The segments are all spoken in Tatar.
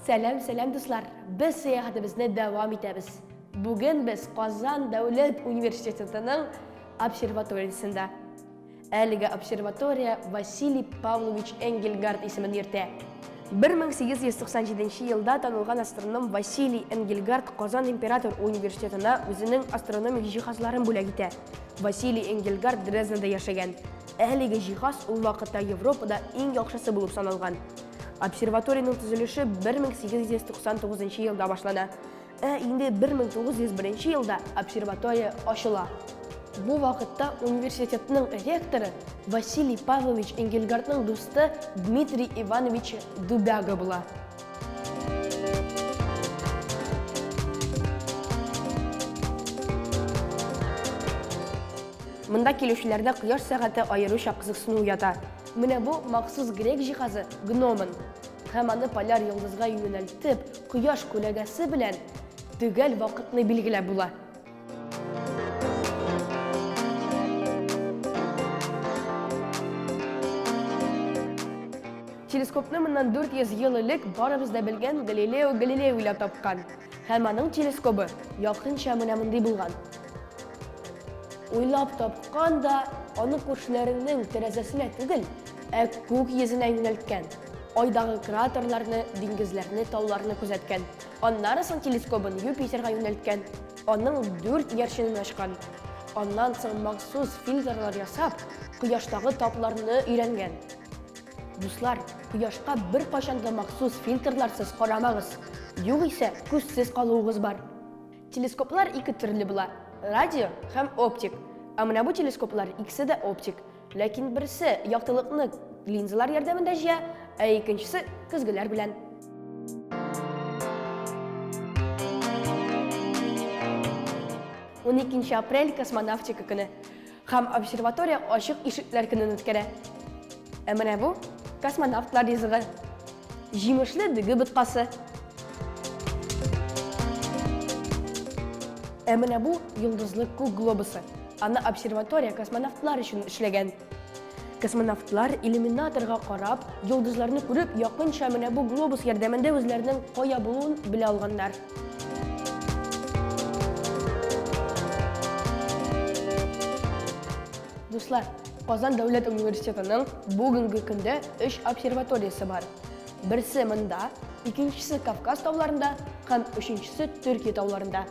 Сәлам, сәлам, дуслар! Без сәяхәтебезне дәвам итәбез. Бүген без Казан дәүләт университетының обсерваториясендә. Әлеге обсерватория Василий Павлович Энгельгард исемен йөртә. 1897 елда танылган астроном Василий Энгельгард Казан император университетына үзенең астрономик җиһазларын бүләк итә. Василий Энгельгард Дрезденда яшәгән. Әлеге җиһаз ул вакытта Европада иң яхшысы булып саналган. Обсерваториянең төзелеше 1899 елда башлана. Ә инде 1901 елда обсерватория ачыла. Бу вакытта университетның ректоры Василий Павлович Энгельгардның дусты Дмитрий Иванович Дубяга була. Монда килүчеләрдә кояш сәгате аеруча кызыксыну уята. Менә бу махсус грек җиһазы гномон. Һәм аны поляр йолдызга юнәлтеп, кояш күләгәсе белән төгәл вакытны билгеләп була. Телескопны моннан 400 ел элек барыбыз да белгән Галилео Галилей уйлап тапкан. Һәм аның телескобы якынча менә мондый булган. Уйлап тапкан да аны күршеләренең тәрәзәсенә түгел, ә күк йөзенә юнәлткән. Айдагы кратерларны, диңгезләрне, тауларны күзәткән. Аннары соң телескобын Юпитерга юнәлткән. Аның дүрт иярченен ачкан. Аннан соң махсус фильтрлар ясап, кояштагы тапларны өйрәнгән. Дуслар, кояшка беркайчан да махсус фильтрларсыз карамагыз. Югыйсә, күзсез калуыгыз бар. Телескоплар ике төрле була, радио һәм оптик. Ә менә бу телескоплар икесе дә оптик. Ләкин берсе яктылыкны линзалар ярдәмендә җыя, ә икенчесе көзгеләр белән. 12 апрель космонавтика көне һәм обсерватория ачык ишекләр көнен үткәрә. Ә менә бу космонавтлар ризыгы. Җимешле дөге боткасы. Ә менә бу йолдызлы күк глобусы. Аны обсерватория космонавтлар өчен эшләгән. Космонавтлар иллюминаторга карап, йолдызларны күреп, якынча менә бу глобус ярдәмендә үзләренең кая булуын белә алганнар. Дуслар, Казан дәүләт университетының бүгенге көндә өч обсерваториясе бар. Берсе монда, икенчесе Кавказ тауларында һәм өченчесе Төркия тауларында.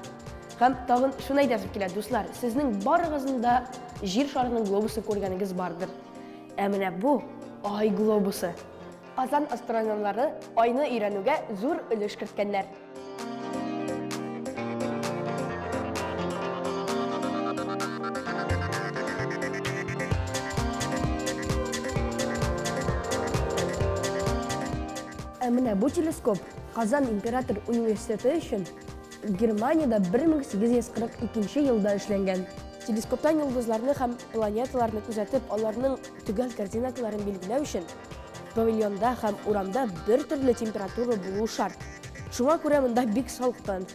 Һәм тагын шуны әйтәсем килә, дуслар, сезнең барыгызның да Җир шарының глобусын күргәнегез бардыр. Ә менә бу Ай глобусы. Казан астрономнары Айны өйрәнүгә зур өлеш керткәннәр. Ә менә бу телескоп Казан император университеты өчен Германиядә 1842 елда эшләнгән. Телескоптан йолдызларны һәм планеталарны күзәтеп, аларның төгәл координаталарын билгеләү өчен павильонда һәм урамда бер төрле температура булуы шарт. Шуңа күрә монда бик салкын.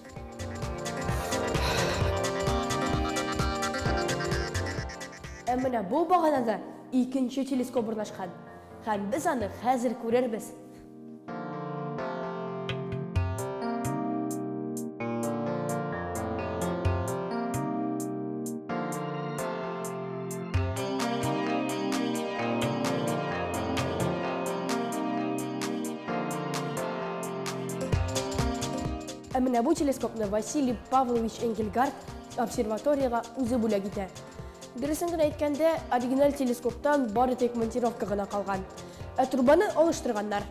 Ә менә бу баганада икенче телескоп урнашкан. Һәм без аны хәзер күрербез. Ә менә бу телескопны Василий Павлович Энгельгард обсерваториягә үзе бүләк итә. Дөресен генә әйткәндә, оригиналь телескоптан бары тик монтировка гына калган. Ә трубаны алыштырганнар.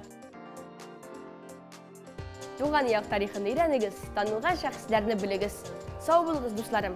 Туган як тарихын өйрәнегез, танылган шәхесләрне белегез. Сау булыгыз, дусларым!